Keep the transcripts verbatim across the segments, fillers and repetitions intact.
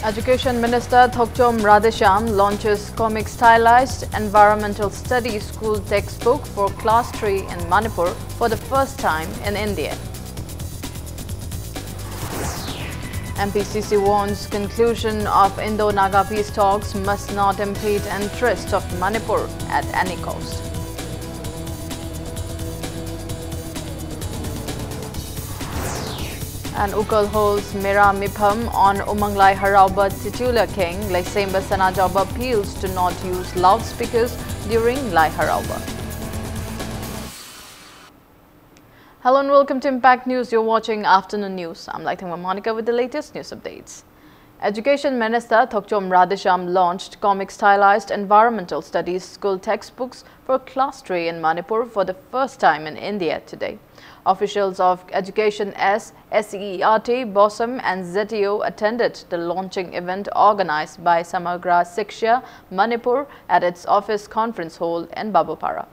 Education Minister Thokchom Radheshyam launches comic stylized environmental studies school textbook for class three in Manipur for the first time in India. M P C C warns conclusion of Indo-Naga peace talks must not impede interest of Manipur at any cost. And Ukhrul holds Mera Mipham on Umang Lai Harauba titular king. Leisemba Sanajaoba appeals to not use loudspeakers during Lai Harauba. Hello and welcome to Impact News. You're watching Afternoon News. I'm Laithangma Monica with the latest news updates. Education Minister Thokchom Radheshyam launched comic stylized environmental studies school textbooks for class three in Manipur for the first time in India today. Officials of Education S, S E E R T, BOSM and Z E O attended the launching event organized by Samagra Shiksha Manipur at its office conference hall in Babupara.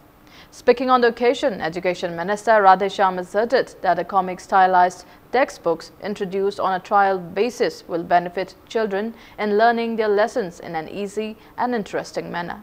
Speaking on the occasion, Education Minister Radheshyam asserted that the comic stylized textbooks introduced on a trial basis will benefit children in learning their lessons in an easy and interesting manner.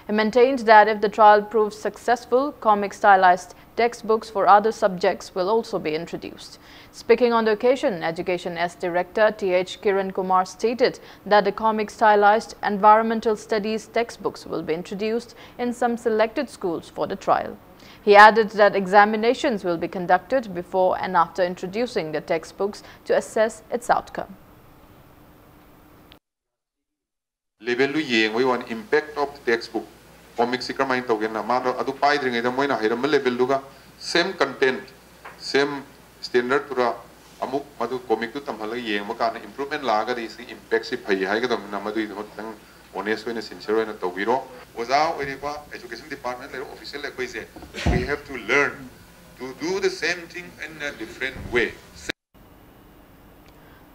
He maintained that if the trial proves successful, comic stylized textbooks for other subjects will also be introduced. Speaking on the occasion, Education S Director T H Kiran Kumar stated that the comic stylized environmental studies textbooks will be introduced in some selected schools for the trial. He added that examinations will be conducted before and after introducing the textbooks to assess its outcome. Level ꯗꯨ ꯌꯦꯡꯕꯒꯤ ꯋꯥꯅꯤ, impact of textbook, comic ꯁꯤ ꯀꯔꯝꯍꯥꯏꯅ ꯇꯧꯒꯦꯅ, ꯃꯥꯅ ꯑꯗꯨ ꯄꯥꯏꯗ꯭ꯔꯤꯉꯩꯗ ꯃꯣꯏꯅ ꯍꯩꯔꯝꯕ level ꯗꯨꯒ same content, same standard tour ꯑꯃꯨꯛ ꯃꯗꯨ comic ꯇꯨ ꯇꯝꯍꯜꯂꯒ ꯌꯦꯡꯕ ꯀꯥꯟꯗ improvement ꯂꯥꯛꯑꯒꯗꯤ ꯁꯤ impact ꯁꯤ ꯐꯩ ꯍꯥꯏꯒꯗꯕꯅꯤꯅ, ꯃꯗꯨꯒꯤꯗꯃꯛ ꯈꯤꯇꯪ honest ꯑꯣꯏꯅ, sincere ꯑꯣꯏꯅ ꯇꯧꯕꯤꯔꯣ꯫ ꯑꯣꯖꯥ ꯑꯣꯏꯔꯤꯕ education department ꯂꯩꯔꯤꯕ official ꯑꯩꯈꯣꯏꯁꯦ, we have to learn to do the same thing in a different way.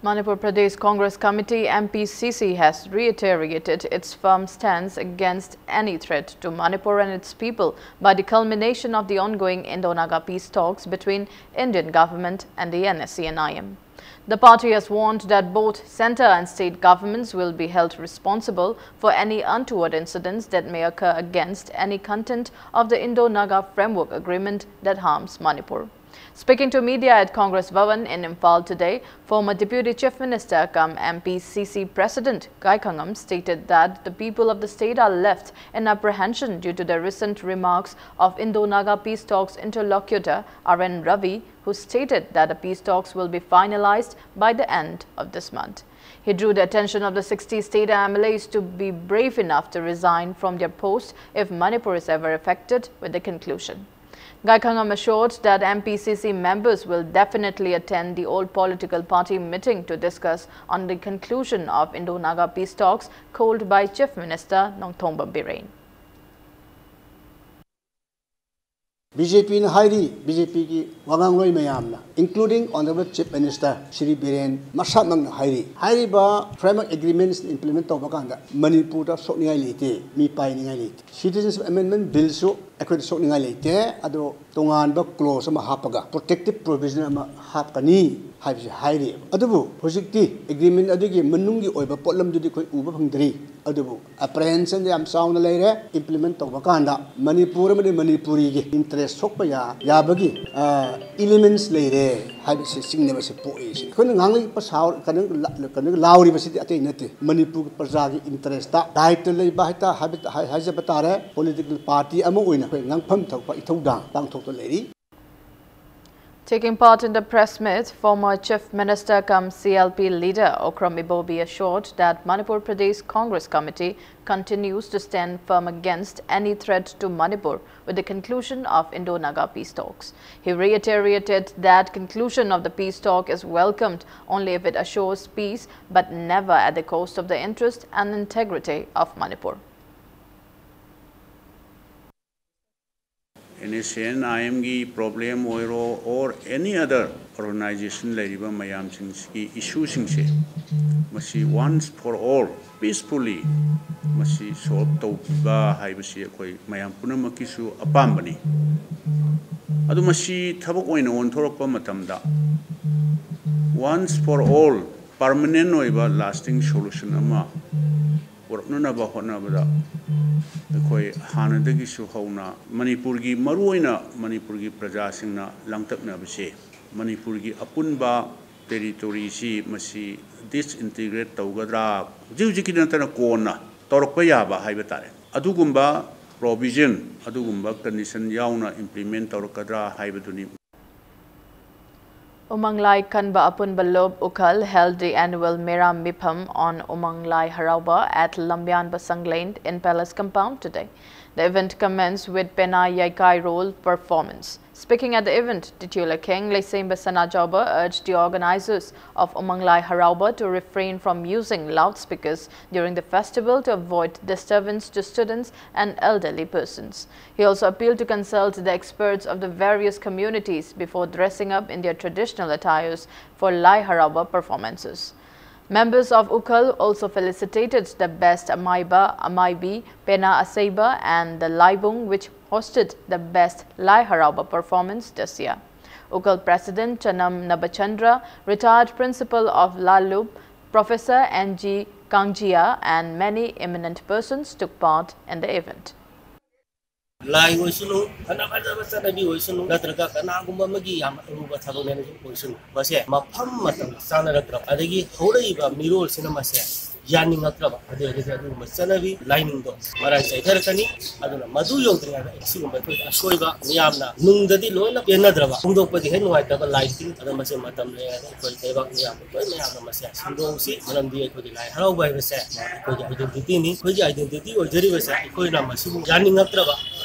Manipur Pradesh Congress Committee, M P C C, has reiterated its firm stance against any threat to Manipur and its people by the culmination of the ongoing Indo-Naga peace talks between Indian government and the N S C N I M. The party has warned that both centre and state governments will be held responsible for any untoward incidents that may occur against any content of the Indo-Naga Framework Agreement that harms Manipur. Speaking to media at Congress Bhavan in Imphal today, former Deputy Chief Minister cum M P C C President Gai Khangam stated that the people of the state are left in apprehension due to the recent remarks of Indo-Naga peace talks interlocutor R N Ravi, who stated that the peace talks will be finalized by the end of this month. He drew the attention of the sixty state M L As to be brave enough to resign from their post if Manipur is ever affected with the conclusion. Gai Khangam assured that M P C C members will definitely attend the all political party meeting to discuss on the conclusion of Indo-Naga peace talks called by Chief Minister Nongthombam Biren. B J ꯄꯤꯅ ꯍꯥꯏꯔꯤ, B J ꯄꯤꯒꯤ ꯋꯥꯉꯥꯡꯂꯣꯏ ꯃꯌꯥꯝꯅ, including Honourable Chief Minister Shri Biren ꯃꯁꯥꯃꯛꯅ ꯍꯥꯏꯔꯤ, ꯍꯥꯏꯔꯤꯕ framework agreements implement ꯇꯧꯕ ꯀꯥꯟꯗ ꯃꯅꯤꯄꯨꯔꯗ ꯁꯣꯛꯅꯤꯡꯉꯥꯏ ꯂꯩꯇꯦ, ꯃꯤ ꯄꯥꯏꯅꯤꯡꯉꯥꯏ ꯂꯩꯇꯦ꯫ Citizenship Amendment Billꯁꯨ ꯑꯩꯈꯣꯏꯗ ꯁꯣꯛꯅꯤꯡꯉꯥꯏ ꯂꯩꯇꯦ, ꯑꯗꯣ ꯇꯣꯉꯥꯟꯕ clause ꯑꯃ ꯍꯥꯞꯄꯒ protective provision ꯑꯃ ꯍꯥꯞꯀꯅꯤ ꯍꯥꯏꯕꯁꯤ ꯍꯥꯏꯔꯤꯑꯕ꯫ ꯑꯗꯨꯕꯨ ꯍꯧꯖꯤꯛꯇꯤ agreement ꯑꯗꯨꯒꯤ ꯃꯅꯨꯡꯒꯤ ꯑꯣꯏꯕ ꯄꯣꯠꯂꯝꯗꯨꯗꯤ ꯑꯩꯈꯣꯏ ꯎꯕ ꯐꯪꯗ꯭ꯔꯤ꯫ ꯑꯗꯨꯕꯨ apprehensionꯗ ꯌꯥꯝ ꯆꯥꯎꯅ ꯂꯩꯔꯦ꯫ Implement ꯇꯧꯕ ꯀꯥꯟꯗ ꯃꯅꯤꯄꯨꯔ ꯑꯃꯗꯤ ꯃꯅꯤꯄꯨꯔꯤꯒꯤ interest ꯁꯣꯛꯄ ꯌꯥ-, ꯌꯥꯕꯒꯤ, ꯑ, elements ꯂꯩꯔꯦ ꯍꯥꯏꯕꯁꯤ ꯆꯤꯡꯅꯕꯁꯤ ꯄꯣꯛꯏ꯫ ꯑꯩꯈꯣꯏꯅ ꯉꯥꯡꯂꯛꯄ ꯁꯥꯎ-, ꯀꯩꯅꯣ ꯂ-, ꯀꯩꯅꯣ ꯂꯥꯎꯔꯤꯕꯁꯤꯗꯤ ꯑꯇꯩ ꯅꯠꯇꯦ, ꯃꯅꯤꯄꯨꯔꯒꯤ ꯄ꯭ꯔꯖꯥꯒꯤ interestꯇ ꯗꯥꯏꯇ ꯂꯩꯕ ꯍꯥꯏꯇꯥ-, ꯍꯥꯏꯕ-, ꯍꯥꯏ-, ꯍꯥꯏꯖꯕ ꯇꯥꯔꯦ꯫ Political party ꯑꯃ ꯑꯣꯏꯅ ꯑꯩꯈꯣꯏ ꯉꯥꯡꯐꯝ ꯊꯣꯛꯄ ꯏꯊꯧꯗꯥꯡ ꯄꯥꯡꯊꯣꯛꯇ ꯂꯩꯔꯤ꯫ Taking part in the press meet, former Chief Minister cum C L P leader Okram Ibobi assured that Manipur Pradesh Congress Committee continues to stand firm against any threat to Manipur with the conclusion of Indo-Naga peace talks. He reiterated that conclusion of the peace talk is welcomed only if it assures peace, but never at the cost of the interest and integrity of Manipur. NSCN-IMꯒꯤ problem ꯑꯣꯏꯔꯣ, or any other organization ꯂꯩꯔꯤꯕ ꯃꯌꯥꯝꯁꯤꯡꯁꯤꯒꯤ issueꯁꯤꯡꯁꯦ, ꯃꯁꯤ once for all peacefully ꯃꯁꯤ solve ꯇꯧꯈꯤꯕ ꯍꯥꯏꯕꯁꯤ ꯑꯩꯈꯣꯏ ꯃꯌꯥꯝ ꯄꯨꯝꯅꯃꯛꯀꯤꯁꯨ ꯑꯄꯥꯝꯕꯅꯤ꯫ ꯑꯗꯨ ꯃꯁꯤ ꯊꯕꯛ ꯑꯣꯏꯅ ꯑꯣꯟꯊꯣꯔꯛꯄ ꯃꯇꯝꯗ Once for all permanent ꯑꯣꯏꯕ lasting solution ꯑꯃ ꯄꯨꯔꯛꯅꯅꯕ ꯍꯣꯠꯅꯕꯗ ꯑꯩꯈꯣꯏ ꯍꯥꯟꯅꯗꯒꯤꯁꯨ ꯍꯧꯅ ꯃꯅꯤꯄꯨꯔꯒꯤ, ꯃꯔꯨꯑꯣꯏꯅ ꯃꯅꯤꯄꯨꯔꯒꯤ ꯄ꯭ꯔꯖꯥꯁꯤꯡꯅ ꯂꯥꯡꯇꯛꯅꯕꯁꯦ, ꯃꯅꯤꯄꯨꯔꯒꯤ ꯑꯄꯨꯟꯕ territoryꯁꯤ ꯃꯁꯤ disintegrate ꯇꯧꯒꯗ꯭ꯔꯥ, ꯍꯧꯖꯤꯛ ꯍꯧꯖꯤꯛꯀꯤꯗꯤ ꯅꯠꯇꯅ ꯀꯣꯟꯅ ꯇꯧꯔꯛꯄ ꯌꯥꯕ ꯍꯥꯏꯕ ꯇꯥꯔꯦ, ꯑꯗꯨꯒꯨꯝꯕ provision, ꯑꯗꯨꯒꯨꯝꯕ condition ꯌꯥꯎꯅ implement ꯇꯧꯔꯛꯀꯗ꯭ꯔꯥ ꯍꯥꯏꯕꯗꯨꯅꯤ꯫ Umang Lai Khanba Apunba Lop Ukhal held the annual Mera Mipham on Umang Lai Harauba at Lambianba Sanglane in Palace Compound today. The event commenced with Pena Yaikai Rol performance. Speaking at the event, Titiula Kheng Leisemba Sanajauba urged the organizers of Umang Lai Harauba to refrain from using loudspeakers during the festival to avoid disturbance to students and elderly persons. He also appealed to consult the experts of the various communities before dressing up in their traditional attires for Lai Harauba performances. Members of Ukhal also felicitated the best Amaiba, Amaibi, Pena Aseiba and the Laibung, which hosted the best Lai Harauba performance this year. Ukhal President Chanam Nabachandra, retired principal of Lalup, Professor N G Kangjia and many eminent persons took part in the event. ꯂꯥꯏ ꯑꯣꯏꯁꯅꯨ, ꯐꯅ ꯐꯖꯕ ꯆꯠꯅꯕꯤ ꯑꯣꯏꯁꯅꯨ, ꯅꯠꯇ꯭ꯔꯒ ꯀꯅꯥꯒꯨꯝꯕ ꯑꯃꯒꯤ ꯌꯥꯝ ꯑꯔꯨꯕ ꯊꯕꯛꯅꯦꯅ ꯑꯣꯏꯁꯅꯨ, ꯃꯁꯦ ꯃꯐꯝ ꯃꯇꯝ ꯆꯥꯅꯔꯛꯇ꯭ꯔꯕ, ꯑꯗꯒꯤ ꯍꯧꯔꯛꯏꯕ ꯃꯤꯔꯣꯜꯁꯤꯅ ꯃꯁꯦ ꯌꯥꯅꯤꯡꯉꯛꯇ꯭ꯔꯕ, ꯑꯗꯨ ꯑꯣꯏꯔꯒꯗꯤ ꯑꯗꯨꯒꯨꯝꯕ ꯆꯠꯅꯕꯤ ꯂꯥꯏꯅꯤꯡꯗꯣ ꯃꯔꯥꯏ ꯆꯥꯏꯊꯔꯛꯀꯅꯤ꯫ ꯑꯗꯨꯅ ꯃꯗꯨ ꯌꯧꯗ꯭ꯔꯤꯉꯩꯗ ꯁꯤꯒꯨꯝꯕ ꯑꯩꯈꯣꯏ ꯑꯁꯣꯏꯕ ꯃꯤꯌꯥꯝꯅ ꯅꯨꯡꯗꯗꯤ ꯂꯣꯏꯅ ꯄꯦꯟꯅꯗ꯭ꯔꯕ, ꯐꯣꯡꯗꯣꯛꯄꯗꯤ ꯍꯦꯛ ꯅꯨꯡꯉꯥꯏꯇꯕ ꯂꯥꯏ ꯇꯤꯟ, ꯑꯗꯣ ꯃꯁꯤ ꯃꯇꯝ ꯂꯩꯔꯒ ꯑꯩꯈꯣꯏ ꯂꯩꯕꯥꯛ ꯃꯤꯌꯥꯝ ꯑꯩꯈꯣꯏ ꯃꯌꯥꯝꯅ ꯃꯁꯦ ꯁꯟꯗꯣꯛꯁꯤ, ꯃꯔꯝꯗꯤ ꯑꯩꯈꯣꯏꯒꯤ ꯂꯥꯏ ꯍꯔꯥꯎꯕ ꯍꯥꯏꯕꯁꯦ ꯑꯩꯈꯣꯏꯒꯤ identityꯅꯤ꯫ ꯑꯩꯈꯣꯏꯒꯤ identity ꯑꯣꯏꯖꯔꯤꯕꯁꯦ ꯑꯩꯈꯣꯏꯅ ꯃꯁꯤꯕꯨ ꯌꯥꯅꯤꯡꯉꯛꯇ꯭ꯔꯕ,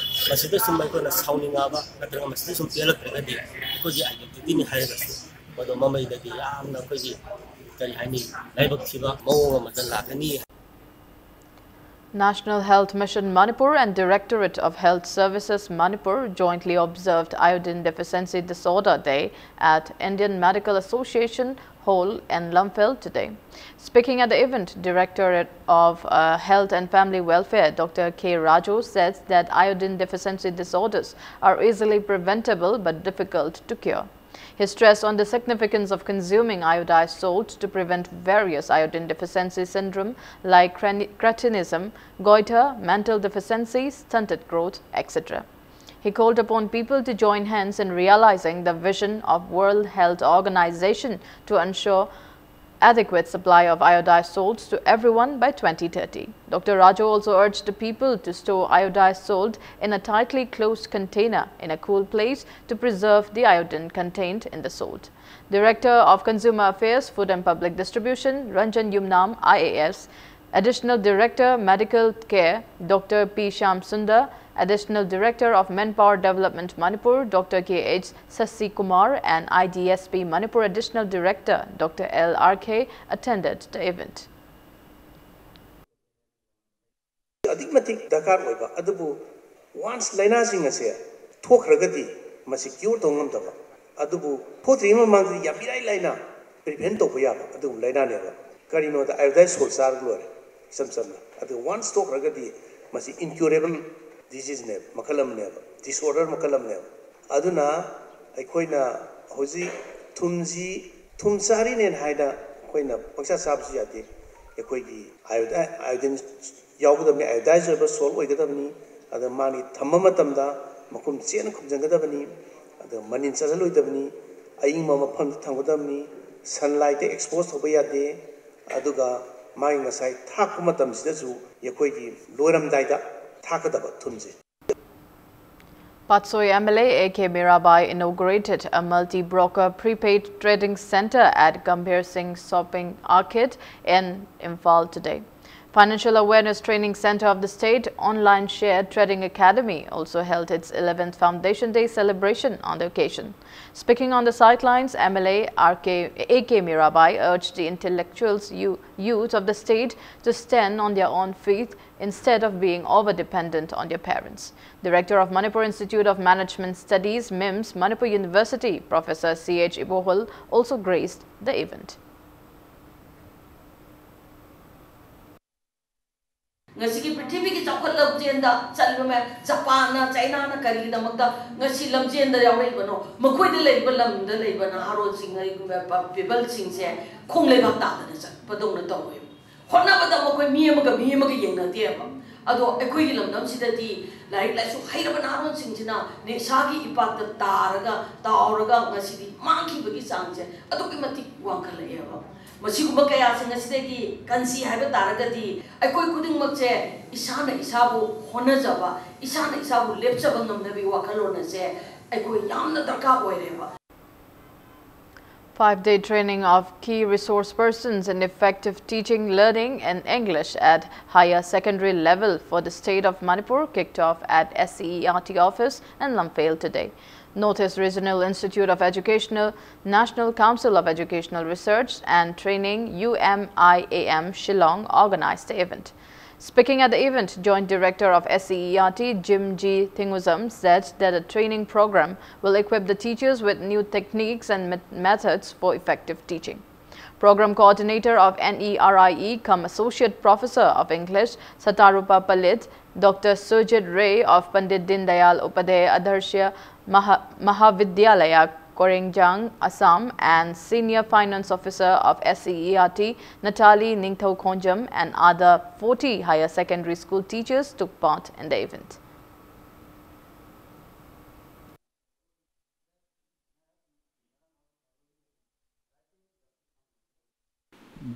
ꯃꯁꯤꯗ ꯁꯨꯝ ꯑꯩꯈꯣꯏꯅ ꯁꯥꯎꯅꯤꯡꯉꯛꯑꯕ ꯅꯠꯇ꯭ꯔꯒ ꯃꯁꯤꯗ ꯁꯨꯝ ꯄꯦꯜꯂꯛꯇ꯭ꯔꯒꯗꯤ ꯑꯩꯈꯣꯏꯒꯤ identityꯅꯤ ꯍꯥꯏꯔꯒꯁꯨ ꯃꯗꯨ ꯃꯃꯩꯗꯒꯤ ꯌꯥꯝꯅ ꯑꯩꯈꯣꯏꯒꯤ ꯀꯔꯤ ꯍꯥꯏꯅꯤ, ꯂꯥꯏꯕꯛ ꯊꯤꯕ ꯃꯑꯣꯡ ꯑꯃꯗ ꯂꯥꯛꯀꯅꯤ꯫ National Health Mission Manipur and Directorate of Health Services Manipur jointly observed Iodine Deficiency Disorder Day at Indian Medical Association Hall in Lamphel today. Speaking at the event, Directorate of uh, Health and Family Welfare, Doctor K Raju, said that iodine deficiency disorders are easily preventable but difficult to cure. He stressed on the significance of consuming iodized salt to prevent various iodine deficiency syndrome like crani- cretinism, goiter, mental deficiency, stunted growth, et cetera. He called upon people to join hands in realizing the vision of World Health Organization to ensure adequate supply of iodized salts to everyone by twenty thirty. Doctor Raju also urged the people to store iodized salt in a tightly closed container in a cool place to preserve the iodine contained in the salt. Director of Consumer Affairs, Food and Public Distribution, Ranjan Yumnam, I A S, Additional Director, Medical Care, Doctor P Shyam Sundar, Additional Director of Manpower Development Manipur, Doctor K H Sasi Kumar, and I D S P Manipur Additional Director, Doctor L R K, attended the event. ꯑꯗꯨꯛꯀꯤ ꯃꯇꯤꯛ ꯗꯔꯀꯥꯔ ꯑꯣꯏꯕ, ꯑꯗꯨꯕꯨ once ꯂꯥꯏꯅꯥꯁꯤꯡ ꯑꯁꯦ ꯊꯣꯛꯈ꯭ꯔꯒꯗꯤ ꯃꯁꯤ cure ꯇꯧꯕ ꯉꯝꯗꯕ, ꯑꯗꯨꯕꯨ ꯊꯣꯛꯇ꯭ꯔꯤꯉꯩ ꯃꯃꯥꯡꯗꯗꯤ ꯌꯥꯝ ꯏꯔꯥꯏ ꯂꯥꯏꯅ prevent ꯇꯧꯕ ꯌꯥꯕ ꯑꯗꯨꯒꯨꯝꯕ ꯂꯥꯏꯅꯥꯅꯦꯕ꯫ ꯀꯔꯤꯅꯣꯗ iodized salt ꯆꯥꯔꯒ ꯂꯣꯏꯔꯦ, ꯏꯆꯝ ꯆꯝꯅ꯫ ꯑꯗꯨ once ꯊꯣꯛꯈ꯭ꯔꯒꯗꯤ ꯃꯁꯤ incurable diseaseꯅꯦꯕ, ꯃꯈꯜ ꯑꯃꯅꯦꯕ, disorder ꯃꯈꯜ ꯑꯃꯅꯦꯕ꯫ ꯑꯗꯨꯅ ꯑꯩꯈꯣꯏꯅ ꯍꯧꯖꯤꯛ ꯊꯨꯝꯁꯤ, ꯊꯨꯝ ꯆꯥꯔꯤꯅꯦꯅ ꯍꯥꯏꯅ ꯑꯩꯈꯣꯏꯅ ꯄꯪꯆꯥ ꯆꯥꯕꯁꯨ ꯌꯥꯗꯦ꯫ ꯑꯩꯈꯣꯏꯒꯤ iodine, iodine ꯌꯥꯎꯒꯗꯕꯅꯤ, iodized ꯑꯣꯏꯕ salt ꯑꯣꯏꯒꯗꯕꯅꯤ꯫ ꯑꯗ ꯃꯥꯒꯤ ꯊꯝꯕ ꯃꯇꯝꯗ ꯃꯈꯨꯝ ꯆꯦꯠꯅ ꯈꯨꯝꯖꯤꯟꯒꯗꯕꯅꯤ꯫ ꯑꯗ ꯃꯅꯤꯟ ꯆꯠꯍꯜꯂꯣꯏꯗꯕꯅꯤ, ꯑꯏꯪꯕ ꯃꯐꯝꯗ ꯊꯝꯒꯗꯕꯅꯤ, sunlightꯇ expose ꯇꯧꯕ ꯌꯥꯗꯦ꯫ ꯑꯗꯨꯒ ꯃꯥꯒꯤ ꯉꯁꯥꯏ ꯊꯥꯛꯄ ꯃꯇꯝꯁꯤꯗꯁꯨ ꯑꯩꯈꯣꯏꯒꯤ ꯂꯣꯏꯔꯝꯗꯥꯏꯗ ꯊꯥꯛꯀꯗꯕ ꯊꯨꯝꯁꯦ꯫ Patsoi M L A A K Mirabai inaugurated a multi-broker prepaid trading center at Gambhir Singh Shopping Arcade in Imphal today. Financial Awareness Training Center of the State Online Share Trading Academy also held its eleventh Foundation Day celebration on the occasion. Speaking on the sidelines, M L A R K, A K Mirabai urged the intellectuals, you-, youth of the state to stand on their own feet instead of being over-dependent on their parents. Director of Manipur Institute of Management Studies, MIMS, Manipur University, Professor C H Ibohol also graced the event. ꯉꯁꯤꯒꯤ ꯄ꯭ꯔꯤꯊꯤꯕꯤꯒꯤ ꯆꯥꯎꯈꯠ ꯂꯝꯖꯦꯟꯗ ꯆꯠꯂꯤꯕ ꯃꯌꯥꯝ, ꯖꯄꯥꯟꯅ, ꯆꯥꯏꯅꯥꯅ ꯀꯔꯤꯒꯤꯗꯃꯛꯇ ꯉꯁꯤ ꯂꯝꯖꯦꯟꯗ ꯌꯥꯎꯔꯛꯏꯕꯅꯣ? ꯃꯈꯣꯏꯗ ꯂꯩꯔꯤꯕ ꯂꯝꯗ ꯂꯩꯕ ꯅꯍꯥꯔꯣꯜꯁꯤꯡ, ꯑꯩꯒꯨꯝꯕ ꯄꯤꯄꯜꯁꯤꯡꯁꯦ ꯈꯣꯡ ꯂꯩꯕꯥꯛ ꯇꯥꯗꯅ ꯆꯠꯄꯗꯧꯅ ꯇꯧꯋꯦꯕ꯫ ꯍꯣꯠꯅꯕꯗ ꯃꯈꯣꯏ ꯃꯤ ꯑꯃꯒ ꯃꯤ ꯑꯃꯒ ꯌꯦꯡꯅꯗꯦꯕ꯫ ꯑꯗꯣ ꯑꯩꯈꯣꯏꯒꯤ ꯂꯝꯗꯝꯁꯤꯗꯗꯤ ꯂꯥꯏꯔꯤꯛ ꯂꯥꯏꯁꯨ ꯍꯩꯔꯕ ꯅꯍꯥꯔꯣꯜꯁꯤꯡꯁꯤꯅ ꯅꯤꯁꯥꯒꯤ ꯏꯄꯥꯛꯇ ꯇꯥꯔꯒ, ꯇꯥꯎꯔꯒ ꯉꯁꯤꯗꯤ ꯃꯥꯡꯈꯤꯕꯒꯤ ꯆꯥꯡꯁꯦ ꯑꯗꯨꯛꯀꯤ ꯃꯇꯤꯛ ꯋꯥꯡꯈꯠꯂꯛꯑꯦꯕ꯫ ꯃꯁꯤꯒꯨꯝꯕ ꯀꯌꯥꯁꯤꯡ ꯑꯁꯤꯗꯒꯤ ꯀꯟꯁꯤ ꯍꯥꯏꯕ ꯇꯥꯔꯒꯗꯤ ꯑꯩꯈꯣꯏ ꯈꯨꯗꯤꯡꯃꯛꯁꯦ ꯏꯁꯥꯅ ꯏꯁꯥꯕꯨ ꯍꯣꯠꯅꯖꯕ, ꯏꯁꯥꯅ ꯏꯁꯥꯕꯨ ꯂꯦꯞꯆꯕ ꯉꯝꯅꯕꯒꯤ ꯋꯥꯈꯜꯂꯣꯟ ꯑꯁꯦ ꯑꯩꯈꯣꯏ ꯌꯥꯝꯅ ꯗꯔꯀꯥꯔ ꯑꯣꯏꯔꯦꯕ꯫ Five-day training of key resource persons in effective teaching learning in English at higher secondary level for the state of Manipur kicked off at S C E R T office in Lamphel today. Northeast Regional Institute of Educational, National Council of Educational Research and Training, U M I A M, Shillong organized the event. Speaking at the event, Joint Director of S C E R T, Jim G. Thinguzam, said that the training program will equip the teachers with new techniques and met- methods for effective teaching. Program Coordinator of N E R I E cum Associate Professor of English, Satarupa Palit, Doctor Surjit Ray of Pandit Deendayal Upadhyay Adarsha Maha- Mahavidyalaya, Korengjang, Assam, and Senior Finance Officer of S C E R T, Natalie Ningthou Khonjam, and other forty higher secondary school teachers took part in the event.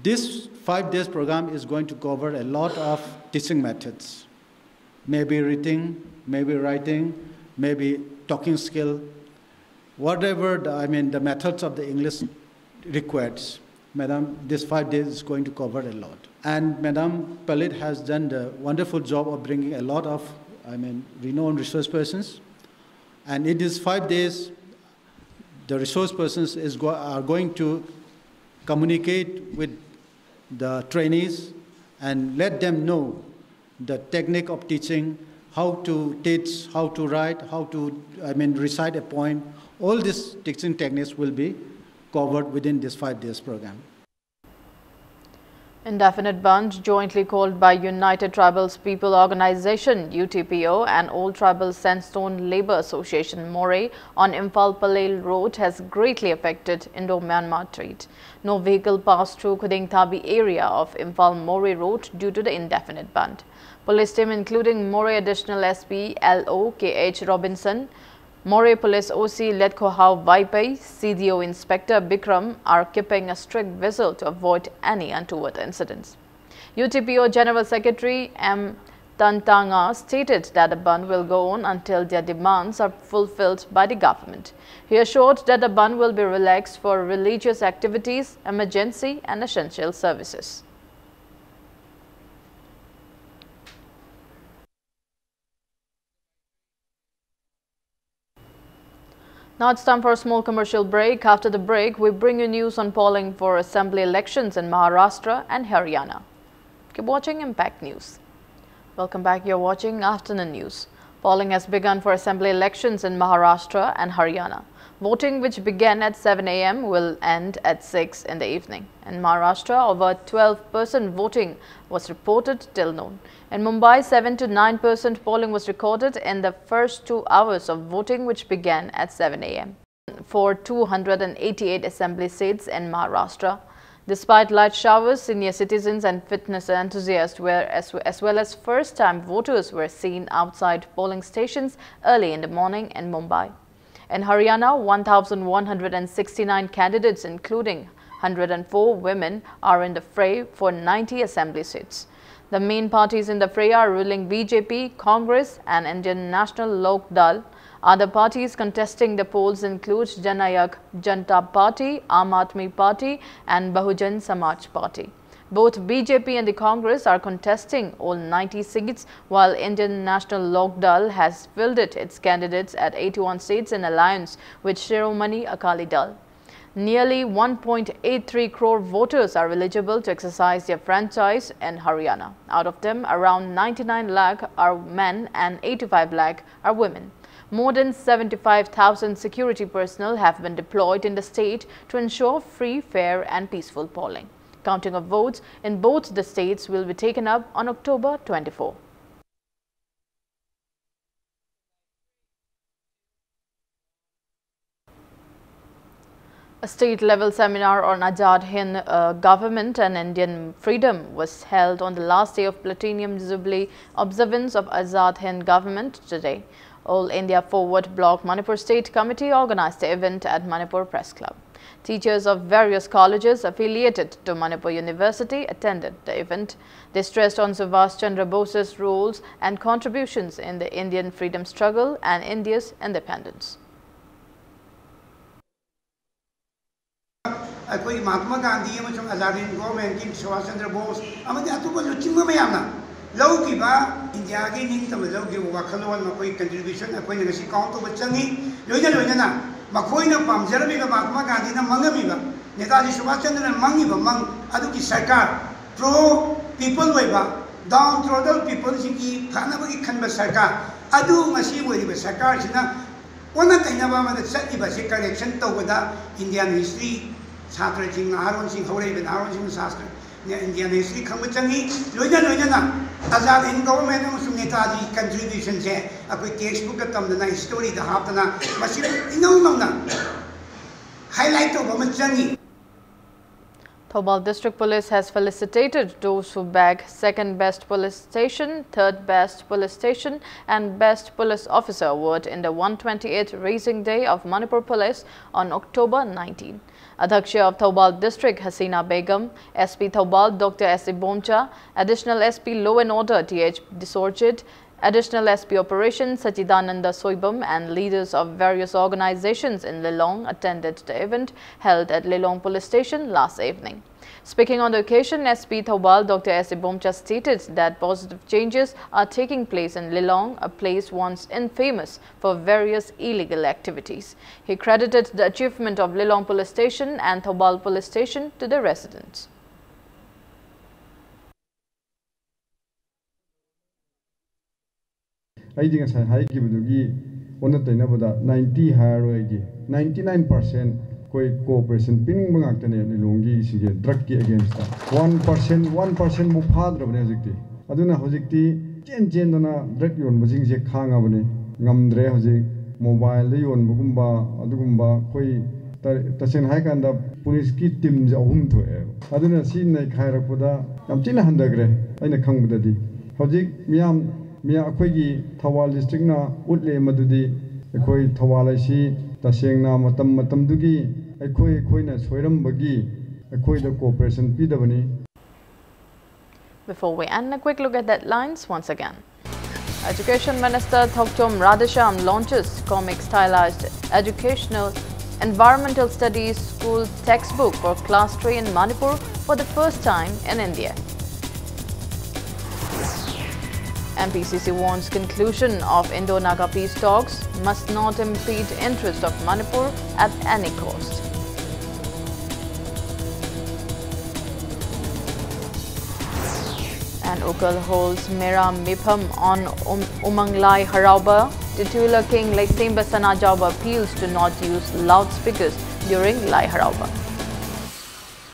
This five days program is going to cover a lot of teaching methods. Maybe reading, maybe writing, maybe talking skill, whatever the, I mean, the methods of the English requires. Madam, this five days is going to cover a lot. And Madam Palit has done the wonderful job of bringing a lot of, I mean, renowned resource persons. And in these five days, the resource persons is go- are going to communicate with the trainees and let them know the technique of teaching, how to teach, how to write, how to, I mean, recite a poem. All these teaching techniques will be covered within this five days program. Indefinite bandh, jointly called by United Tribal People Organization, U T P O, and All Tribal Sandstone Labour Association, Moreh, on Imphal Palel Road has greatly affected Indo-Myanmar trade. No vehicle passed through Khudingthabi area of Imphal Moreh Road due to the indefinite bandh. Police team, including Moreh Additional S P L O K H Robinson, Moreh Police O C Letkhohau Vaiphei, C D O Inspector Bikram are keeping a strict visual to avoid any untoward incidents. U T P O General Secretary M Tantanga stated that the bandh will go on until their demands are fulfilled by the government. He assured that the bandh will be relaxed for religious activities, emergency and essential services. Now it's time for a small commercial break. After the break, we bring you news on polling for assembly elections in Maharashtra and Haryana. Keep watching Impact News. Welcome back. You're watching Afternoon News. Polling has begun for assembly elections in Maharashtra and Haryana. Voting, which began at seven a m, will end at six in the evening. In Maharashtra, over twelve percent voting was reported till noon. In Mumbai, seven to nine percent polling was recorded in the first two hours of voting, which began at seven a m. For two hundred and eighty-eight assembly seats in Maharashtra. Despite light showers, senior citizens and fitness enthusiasts were, as, as well as first-time voters, were seen outside polling stations early in the morning in Mumbai. In Haryana, one thousand one hundred and sixty-nine candidates, including hundred and four women, are in the fray for ninety assembly seats. The main parties in the fray are ruling B J P, Congress, and Indian National Lok Dal. Other parties contesting the polls include Janayak Janata Party, Aam Aadmi Party, and Bahujan Samaj Party. Both B J P and the Congress are contesting all ninety seats, while Indian National Lok Dal has fielded its candidates at eighty-one seats in alliance with Shiromani Akali Dal. Nearly one point eight three crore voters are eligible to exercise their franchise in Haryana. Out of them, around ninety-nine lakh are men and eighty-five lakh are women. More than seventy-five thousand security personnel have been deployed in the state to ensure free, fair and peaceful polling. Counting of votes in both the states will be taken up on October twenty-four. A state-level seminar on Azad Hind, uh, Government and Indian Freedom was held on the last day of Platinum Jubilee observance of Azad Hind Government today. All India Forward Bloc Manipur State Committee organized the event at Manipur Press Club. Teachers of various colleges affiliated to Manipur University attended the event. They stressed on Subhash Chandra Bose's roles and contributions in the Indian freedom struggle and India's independence. ꯑꯩꯈꯣꯏꯒꯤ ꯃꯍꯥꯇꯃꯥ ꯒꯥꯟꯙꯤ ꯑꯃꯁꯨꯡ ꯑꯖꯥꯗ ꯍꯤꯟꯗ ꯒꯣꯚꯔꯟꯃꯦꯟꯠꯀꯤ ꯁꯨꯚꯥꯁ ꯆꯟꯗ꯭ꯔ ꯕꯣꯁ ꯑꯃꯗꯤ ꯑꯇꯣꯞꯄ ꯂꯨꯆꯤꯡꯕ ꯃꯌꯥꯝꯅ ꯂꯧꯈꯤꯕ ꯏꯟꯗꯤꯌꯥꯒꯤ ꯅꯤꯡꯇꯝꯕ ꯂꯧꯈꯤꯕ ꯋꯥꯈꯜꯂꯣꯟ, ꯃꯈꯣꯏ ꯀꯟꯇ꯭ꯔꯤꯕ꯭ꯌꯨꯁꯟ ꯑꯩꯈꯣꯏꯅ ꯉꯁꯤ ꯀꯥꯎꯟꯠ ꯇꯧꯕ ꯆꯪꯉꯤ꯫ ꯂꯣꯏꯅ ꯂꯣꯏꯅꯅ ꯃꯈꯣꯏꯅ ꯄꯥꯝꯖꯔꯝꯃꯤꯕ, ꯃꯍꯥꯇꯃꯥ ꯒꯥꯟꯙꯤꯅ ꯃꯪꯉꯝꯃꯤꯕ, ꯅꯦꯇꯥꯖꯤ ꯁꯨꯚꯥꯁ ꯆꯟꯗ꯭ꯔꯅ ꯃꯪꯉꯤꯕ ꯃꯪ ꯑꯗꯨꯒꯤ ꯁꯔꯀꯥꯔ, ꯄ꯭ꯔꯣ ꯄꯤꯄꯜ ꯑꯣꯏꯕ, ꯗꯥꯎꯟ ꯇ꯭ꯔꯣꯗꯜ ꯄꯤꯄꯜꯁꯤꯡꯒꯤ ꯐꯅꯕꯒꯤ ꯈꯟꯕ ꯁꯔꯀꯥꯔ ꯑꯗꯨ ꯉꯁꯤ ꯑꯣꯏꯔꯤꯕ ꯁꯔꯀꯥꯔꯁꯤꯅ ꯑꯣꯟꯅ ꯇꯩꯅꯕ ꯑꯃꯗ ꯆꯠꯂꯤꯕꯁꯤ ꯀꯔꯦꯛꯁꯟ ꯇꯧꯕꯗ ꯏꯟꯗꯤꯌꯥꯟ ꯍꯤꯁꯇ꯭ꯔꯤ ꯁꯥꯇ꯭ꯔꯁꯤꯡ, ꯅꯍꯥꯔꯣꯟꯁꯤꯡ, ꯍꯧꯔꯛꯏꯕ ꯅꯍꯥꯔꯣꯟꯁꯤꯡꯅ ꯁꯥꯁꯇ꯭ꯔ, ꯏꯟꯗꯤꯌꯥꯟ ꯍꯤꯁꯇ꯭ꯔꯤ ꯈꯪꯕ ꯆꯪꯉꯤ꯫ ꯂꯣꯏꯅ ꯂꯣꯏꯅꯅ ꯑꯖꯥꯗ ꯍꯤꯟꯗ ꯒꯣꯚꯔꯟꯃꯦꯟꯠ ꯑꯃꯁꯨꯡ ꯅꯦꯇꯥꯖꯤ ꯀꯟꯇ꯭ꯔꯤꯕ꯭ꯌꯨꯁꯟꯁꯦ ꯑꯩꯈꯣꯏ ꯇꯦꯛꯁ ꯕꯨꯛꯇ ꯇꯝꯗꯅ, ꯍꯤꯁꯇꯣꯔꯤꯗ ꯍꯥꯞꯇꯅ ꯃꯁꯤ ꯏꯅꯧ ꯅꯧꯅ ꯍꯥꯏꯂꯥꯏꯠ ꯇꯧꯕ ꯑꯃ ꯆꯪꯉꯤ꯫ Thoubal District Police has felicitated those who bag second best police station, third best police station and best police officer award in the one twenty-eighth Raising Day of Manipur Police on October nineteen. Adhyaksha of Thoubal District Hasina Begum, S P Thoubal Doctor S Ibomcha, Additional S P Law and Order T H Disorchid, Additional S P Operation Sachidananda Soibam and leaders of various organizations in Lilong attended the event held at Lilong Police Station last evening. Speaking on the occasion, S P Thoubal Doctor S Ibomcha stated that positive changes are taking place in Lilong, a place once infamous for various illegal activities. He credited the achievement of Lilong Police Station and Thoubal Police Station to the residents. ꯑꯩꯗꯤ ꯉꯁꯥꯏ ꯍꯥꯏꯈꯤꯕꯗꯨꯒꯤ ꯑꯣꯟꯅ ꯇꯩꯅꯕꯗ ninety ꯍꯥꯏꯔꯔꯣꯏ, ꯑꯩꯗꯤ ninety nine percent ꯑꯩꯈꯣꯏ cooperation ꯄꯤꯅꯤꯡꯕ ꯉꯥꯛꯇꯅꯦ ꯂꯤꯂꯣꯡꯒꯤ ꯁꯤꯒꯤ ꯗ꯭ꯔꯒꯀꯤ against. One percent one ꯄꯥꯔꯁꯦꯟꯕꯨ ꯐꯥꯗ꯭ꯔꯕꯅꯦ ꯍꯧꯖꯤꯛꯇꯤ꯫ ꯑꯗꯨꯅ ꯍꯧꯖꯤꯛꯇꯤ ꯆꯦꯟ ꯆꯦꯟꯗꯅ ꯗ꯭ꯔꯒ ꯌꯣꯟꯕꯁꯤꯡꯁꯦ ꯈꯥꯡꯉꯕꯅꯤ꯫ ꯉꯝꯗ꯭ꯔꯦ ꯍꯧꯖꯤꯛ꯫ ꯃꯣꯕꯥꯏꯜꯗ ꯌꯣꯟꯕꯒꯨꯝꯕ ꯑꯗꯨꯒꯨꯝꯕ ꯑꯩꯈꯣꯏ ꯇ- ꯇꯁꯦꯡꯅ ꯍꯥꯏꯀꯥꯟꯗ ꯄꯨꯂꯤꯁꯀꯤ ꯇꯤꯝꯁꯦ ꯑꯍꯨꯝ ꯊꯣꯛꯑꯦꯕ꯫ ꯑꯗꯨꯅ ꯁꯤ ꯅꯩꯈꯥꯏꯔꯛꯄꯗ ꯌꯥꯝ ꯊꯤꯅ ꯍꯟꯊꯈ꯭ꯔꯦ ꯑꯩꯅ ꯈꯪꯕꯗꯗꯤ꯫ ꯍꯧꯖꯤꯛ ꯃꯤꯌꯥꯝ ꯃꯤꯌꯥ ꯑꯩꯈꯣꯏꯒꯤ ꯊꯧꯕꯥꯜ ꯗꯤꯁꯇ꯭ꯔꯤꯛꯅ ꯎꯠꯂꯦ ꯃꯗꯨꯗꯤ ꯑꯩꯈꯣꯏ ꯊꯧꯕꯥꯜ ꯍꯥꯏꯁꯤ ꯇꯁꯦꯡꯅ ꯃꯇꯝ ꯃꯇꯝꯗꯨꯒꯤ ꯑꯩꯈꯣꯏ ꯑꯩꯈꯣꯏꯅ ꯁꯣꯏꯔꯝꯕꯒꯤ ꯑꯩꯈꯣꯏꯗ cooperation ꯄꯤꯗꯕꯅꯤ꯫ Before we end, a quick look at the headlines once again. Education Minister Thokchom Radheshyam launches comic stylized educational environmental studies school textbook for class three in Manipur for the first time in India. M P C C warns conclusion of Indo-Naga peace talks must not impede interest of Manipur at any cost. And Ukhrul holds Mera Mipham on um- Umang Lai Harauba. Titular King Leisemba Sanajaoba appeals to not use loudspeakers during Lai Harauba.